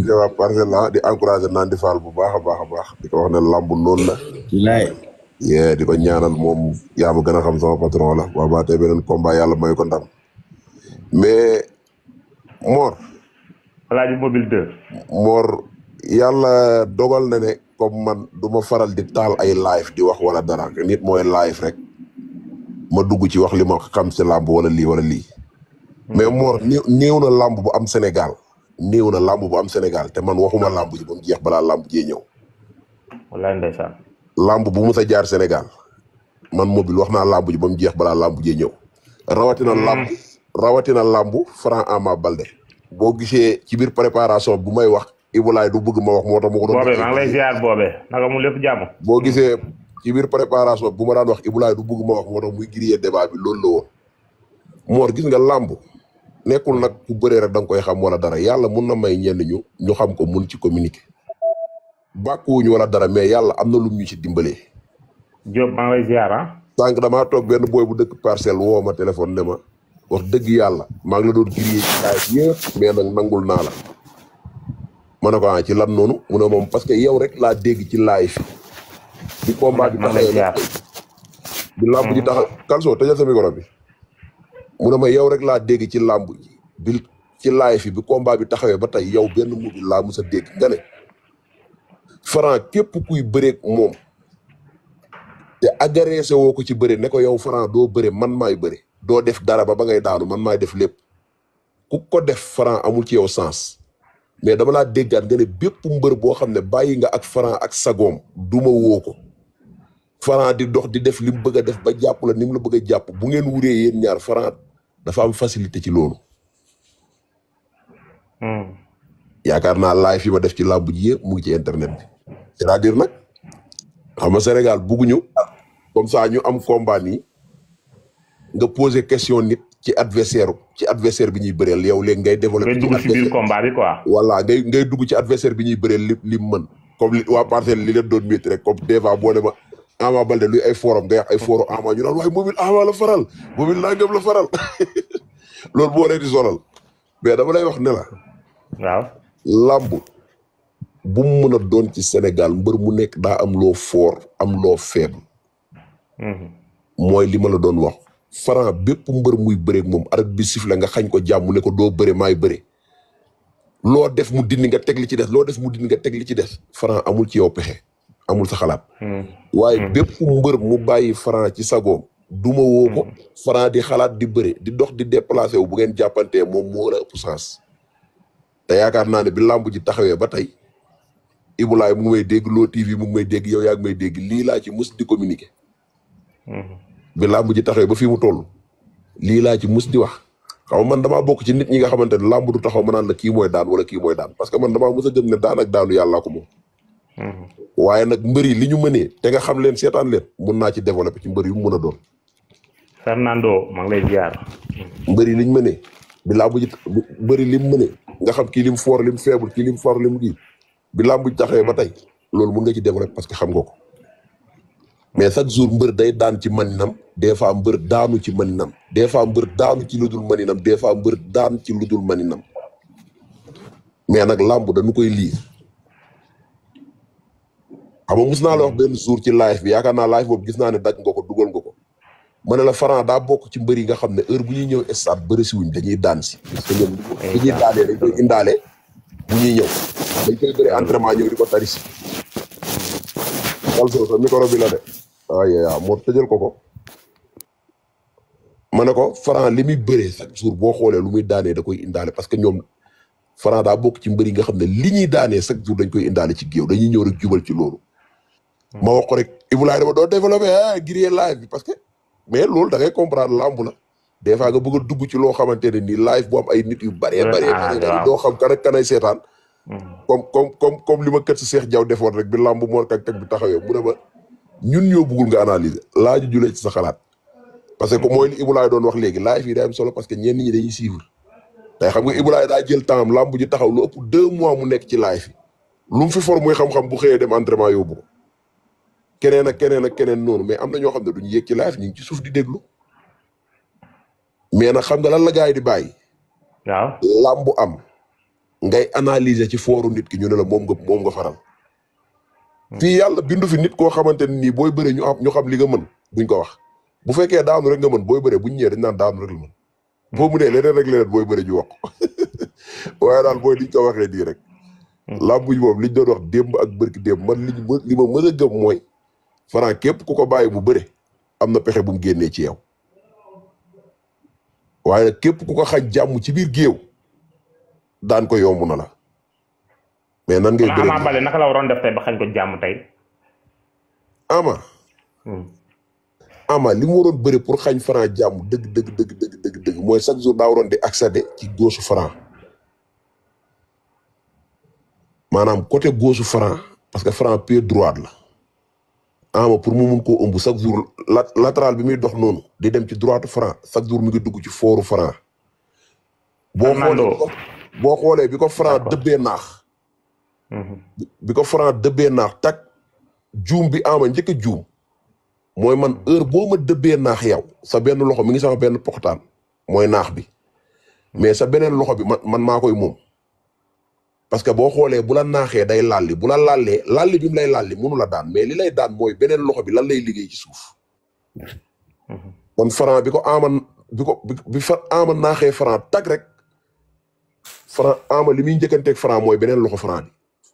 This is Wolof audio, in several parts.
waa Parcelles la di encouragé Nandi Fall bu baax a baax di ko wax ne lamb noonu la. bilaay. yee di ko ñaanal moom yaa ma gën a xam sama patron la waa ba tey beneen combat yàlla may ko ndam mais Mor. Alaaji mobile 2. Mor yàlla dogal na ne comme man du ma faral di taal ay live di wax wala dara nit mooy live rek ma dugg ci wax li ma xam si lamb wala lii wala lii. mais Mor néew na lamb bu am Sénégal. néew na lamb bu am Sénégal te man waxuma lamb ji ba mu jeex balaa lamb jee ñëw. wallaay ndeysaan. lamb bu mus a jaar Sénégal man mobile wax naa lamb ji ba mu jeex balaa lamb jee ñëw. rawatina lamb Franc Ama Baldé. boo gisee ci biir préparation bu may wax Ibulaay du bëgg ma wax moo tax ma ko doon. boobee maa ngi lay ziar boobee naka mu lépp jàmm. boo gisee ci biir préparation bu ma daan wax Ibulaay du bëgg ma wax moo tax muy griller débat bi loolu la woon. Mor gis nga lamb. nekkul nag ku bëree rek da nga koy xam wala dara yàlla mun na may ñenn ñu xam ko mun ci communiquer. bàkkuwuñu wala dara mais yàlla am na lu ñu ci dimbalee. Diop maa ngi lay ziar ah. sànq damaa toog benn booy bu dëkk Parcelles woo ma téléphone ne ma wax dëgg yàlla maa ngi la doon grillé ci live yëpp mais nag nangul naa la. ma ne ko ci lan noonu mu ne moom parce que yow rek laa dégg ci live bi combat bi taxawee bi làmb ji taxaw Kalso tëjal sa micro bi. mu ne ma yow rek laa dégg ci làmb bi ci live bi combat bi taxawee ba tey yow benn mobile laa mus a dégg nga ne Franc képp kuy bëreeg moom te agressé woo ko ci bëre ne ko yow Franc doo bëre man maay bëre doo def dara ba ngay daanu man maay def lépp ku ko def Franc amul ci yow sens mais dama laa déggaat nga ne bépp mbër boo xam ne bàyyi nga ak Franc ak sagoom duma woo ko Franc di dox di def li mu bëgg a def ba jàpp la ni mu la bëgg a jàpp bu ngeen wuree yéen ñaar Franc dafa am facilité ci loolu. yaakaar naa live yi ma def ci làmb ji yëpp mu ngi ci internet bi. c'est-à-dire nag xam nga Sénégal bugguñu comme ça ñu am combat nii nga poser question nit ci adversaire bi ñuy bëreel yow léegi ngay développer. ngay dugg ci biir combat bi quoi. voilà ngay dugg ci adversaire bi ñuy bëreel li mën comme li waa Parcelles li leen doon métti rek comme des fois boo ne ma Ama Baldé luy ay forum ngay wax ay forum Ama ñu naan waaye mobile Ama la faral mobile nangam la faral loolu boo leen di sonal mais dama lay wax ne la. waaw. làmb bu mu mën a doon ci Sénégal mbër mu nekk daa am loo fort am loo faible. mooy li ma la doon wax. Franc bépp mbër muy bëreeg moom arbitre bi siffle nga xañ ko jàmm ne ko doo bëre maay bëre. loo def mu dindi nga teg li ci des loo def mu dindi nga teg li ci des. Franc amul ci yow pexe amul sa xalaat. waaye bépp mbër mu bàyyi Franc ci sagoom duma woo ko. Franc di xalaat di bëre di dox di déplacé wu bu ngeen jàppantee moom moo la ëpp sens. te yaakaar naa ne bi làmb ji taxawee ba tey Ibulaay mu ngi may dégg Lo TV mu ngi may dégg yow yaa ngi may dégg lii laa ci mus di communiquer. bi làmb ji taxawee ba fii mu toll lii laa ci mus di wax xaw man damaa bokk ci nit ñi nga xamante ne làmb du taxaw ma naan la kii mooy daan wala kii mooy daan parce que man damaa mus a gëm ne daan ak daanu yàllaa ko moom. waaye nag mbër yi li ñu mënee te nga xam leen seetaan leen mun naa ci développer ci mbër yu mu mën a doon. Fernando maa ngi lay ziar. mbër yi li ñu mënee bi làmb ji mbëri li mu mënee nga xam kii lim fort lim faible kii lim fort lim kii bi làmb ji taxawee ba tey loolu mun nga ci développer parce que xam nga ko mais chaque jour mbër day daan ci maninam des fois mbër daanu ci maninam des fois mbër daanu ci lu dul maninam des fois mbër daan ci lu dul maninam mais nag làmb dañu koy lii xam nga mus naa la wax benn jour ci live bi yaakaar naa live boobu gis naa ne daj nga ko dugal nga ko ma ne la Franc daa bokk ci mbër yi nga xam ne heure bu ñuy ñëw stade bëri si wuñ dañuy daan si parce que ñoom bu ñuy daanee dañ koy indaale bu ñuy ñëw dañ koy bëri entraînement ñëw di ko tari si Kalso sa micro bi la de waaw moo tëjal ko ma ne ko Franc li muy bëree chaque jour boo xoolee lu muy daanee da koy indaale parce que ñoom Franc daa bokk ci mbër yi nga xam ne li ñuy daanee chaque jour dañ koy indaale ci géew dañuy ñëw rek jubal ci loolu ma wax ko rek Ibulaay dama doo développé griller live bi parce que mais loolu da ngay comprendre lamb la des fois nga bëgg a dugg ci loo xamante ne nii live bu am ay nit yu bëree doo xam kan ak kanay seetaan comme li ma kët si Cheikh Diaw defoon rek bi lamb moo kak bi taxawee mu ne ma ñun ñoo bëggul nga analyser laaju julee ci sa xalaat parce que mooy li Ibulaay doon wax léegi live yi day am solo parce que ñenn ñi dañuy suivre tey xam nga Ibulaay daa jël temps lamb ji taxaw lu ëpp 2 mois mu nekk ci live yi lu mu fi for muy xam-xam bu xëyee dem entraînement yóbbu ko keneen ak keneen noonu mais am na ñoo xam ne duñu yéeg ci live ñu ngi ci suuf di déglu mais nag xam nga lan la gars yi di bàyyi. waaw làmb am ngay analyser ci fooru nit ki ñu ne la moom nga faral fii yàlla bindu fi nit koo xamante ne nii booy bëre ñu xam li nga mën buñ ko wax bu fekkee daanu rek nga mën booy bëre buñ ñëwee dañ naan daanu rek la mën boo mu nee leneen rek leneen booy bëre ñu wax waaye daal booy liñ ko waxee nii rek làmb ji moom liñ doon wax démb ak bërki démb man li ma mën a gëm mooy Franc képp ku ko bàyyi bu bëre am na pexe bu mu génnee ci yow waaye nag képp ku ko xañ jàmm ci biir géew daan ko yomb na la mais nan ngay bëre Ama Baldé naka la waroon def tey ba xañ ko jàmm tey Ama li mu waroon bëre pour xañ Franc jàmm dëgg mooy chaque jour daa waroon di accéder ci gauche Franc maanaam côté gauche Franc parce que Franc pied droite la Ama pour mu mun koo ëmb chaque jour latéral bi muy dox noonu di dem ci droite Franc chaque jour mi ngi dugg ci fooru Franc boo xoolee bi ko Franc dëbbee naax bi ko Franc dëbbee naax tak juum bi Ama njëkk a juum mooy man heure boo ma dëbbee naax yow sa benn loxo mi ngi sama benn poxtaan mooy naax bi mais sa beneen loxo bi man maa koy moom parce que boo xoolee bu la naaxee day lalli bu la lalli bi mu lay lalli mënu la daan mais li lay daan mooy beneen loxo bi lan lay liggéey ci suuf kon Franc bi ko Ama naaxee Franc tag rek Franc Ama li muy njëkkanteeg Franc mooy beneen loxo Franc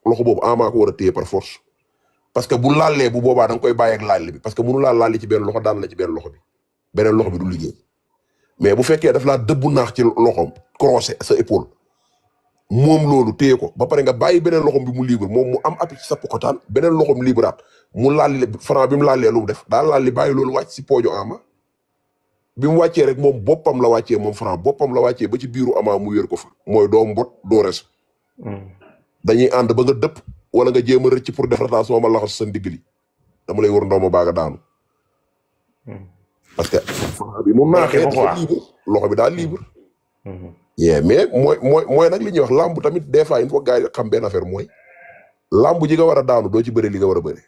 bi loxo boobu Ama ko war a téye par force parce que bu laallee bu boobaa da nga koy bàyyi ak lalli bi parce que mënu laa lalli ci benn loxo daan la ci benn loxo bi beneen loxo bi du liggéey mais bu fekkee daf laa dëbbu naax ci loxoom croisé sa épaule moom loolu téye ko ba pare nga bàyyi beneen loxom bi mu libre moom mu am appui ci sa pokotaan beneen loxom liberaat mu lalli Franc bi mu lallee lu mu def daa lalli bàyyi loolu wàcc si pooju Ama bi mu wàccee rek moom boppam la wàccee moom Franc boppam la wàccee ba ci biiru Ama mu wér ko fa mooy doo mbot doo res dañuy ànd ba nga dëpp wala nga jéem a rëcc pour def rotation ma laxas sa ndigg li dama lay wër ndooma baaga daanu parce que Franc bi mu naaxee dafa libre loxo bi daa libre mais mooy nag li ñuy wax lamb tamit des fois il faut gars yi xam benn affaire mooy lamb ji nga war a daanu doo ci bëre li nga war a bëre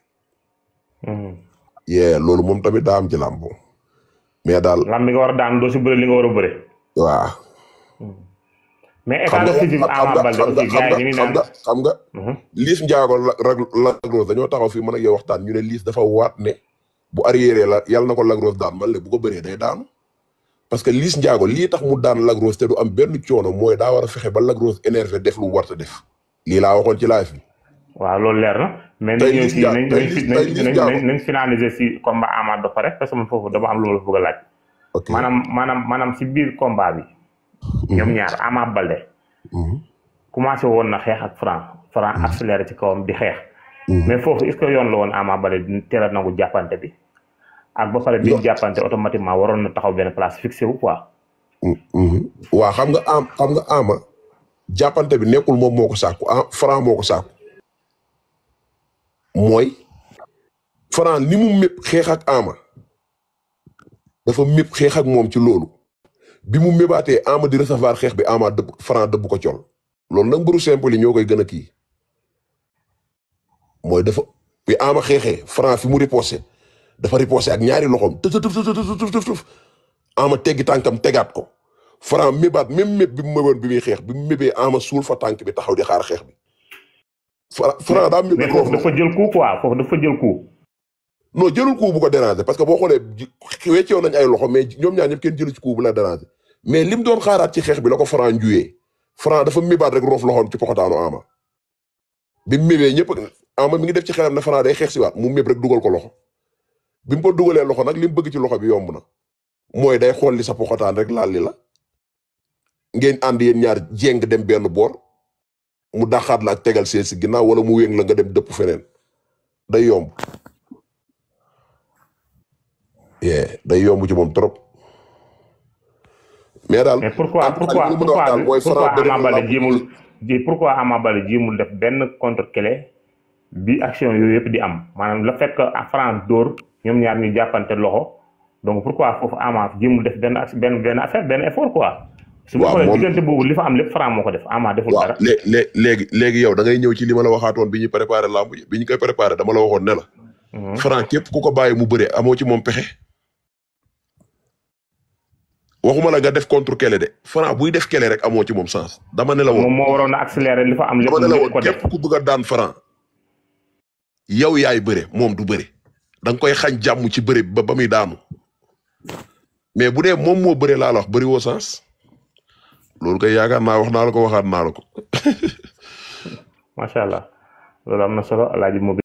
loolu moom tamit daa am ci lamb mais daal lamb bi nga war a daanu doo ci bëre li nga war a bëre waaw mais état de physique Ama Baldé aussi gars yi ñu naan xam nga Liss Ndiago Lac Rose dañoo taxaw fii man ak yow waxtaan ñu ne Liss dafa waat ne bu arrière la yàlla na ko Lac Rose daan man le bu ko bëree day daanu parce que Liss Ndiago lii tax mu daan Lac Rose te du am benn coono mooy daa war a fexe ba Lac Rose énervé def lu warta def lii laa waxoon ci live bi waaw loolu leer na mais nañ finaliser si combat Ama ba pare parce que man foofu dama am lu ma la bëgg a laaj maanaam si biir combat bi ñoom ñaar Ama Baldé commencé woon na xeex ak Franc accéléré ci kawam di xeex mais foofu est-ce que yoon la woon Ama Baldé di teel a nangu jàppante bi ak ba pare bi jàppante automatiquement waroon na taxaw benn place fixé wu quoi waaw xam nga Ama jàppante bi nekkul moom moo ko sàkku Franc moo ko sàkku mooy Franc ni mu mépp xeex ak Ama dafa mépp xeex ak moom ci loolu bi mu mébaatee Ama di recevoir xeex bi Ama Franc dëbb ko col loolu nag mbëru simple yi ñoo koy gën a kii mooy dafa bi Ama xeexee Franc fi mu riposté dafa riposté ak ñaari loxoom tëf Ama teggi tànkam tegaat ko Franc mébaat même méb bi mu méboon bi muy xeex bi mu mébee Ama suul fa tànk bi taxaw di xaar xeex bi Franc daa méb foofu dafa jël coup quoi foofu dafa jël coup non jëlul coup bu ko déranger parce que boo xoolee wecceew nañ ay loxo mais ñoom ñaar ñëpp kenn jëlu ci coup bu la déranger mais lim doon xaaraat ci xeex bi la ko Franc njuyee Franc dafa mébaat rek roof loxoom ci poxotaanu Ama bi mu mébee ñëpp Ama mi ngi def ci xelam ne Franc day xeex si waat mu méb rek dugal ko loxo bi mu ko dugalee loxo nag li mu bëgg ci loxo bi yomb na mooy day xool li sa poxotaan rek laal li la ngeen ànd yéen ñaar jéng dem benn boor mu daxaat la ak tegal see si ginnaaw wala mu wéng la nga dem dëpp feneen day yomb day yomb ci moom trop mais daal pourquoi Ama Baldé jéemul def benn contre clé bi action yooyu yëpp di am maanaam le fait que Franc dóor ñoom ñaar ñu jàppante loxo donc pourquoi foofu Ama jéemul def benn affaire benn effort quoi. su ma xoolee diggante boobu li fa am lépp Franc moo ko def Ama deful dara. léegi yow da ngay ñëw ci li ma la waxaatoon bi ñuy préparé lamb bi ñu koy préparé dama la waxoon ne la. Franc képp ku ko bàyyi mu bëree amoo ci moom pexe. waxuma la nga def contre kele de Franc buy def kele rek amoo ci moom sens dama ne la woon. moom moo waroon a accélérer li fa am lépp. dama ne la woon képp ku bëgg a daan Franc yow yaay bëre moom du bëre da nga koy xañ jàmm ci bëre ba muy daanu mais bu dee moom moo bëre laa la wax bëri woo sens loolu kay yaakaar naa wax naa la ko waxaat naa la ko. macha allah loolu am na solo Alaaji Mobi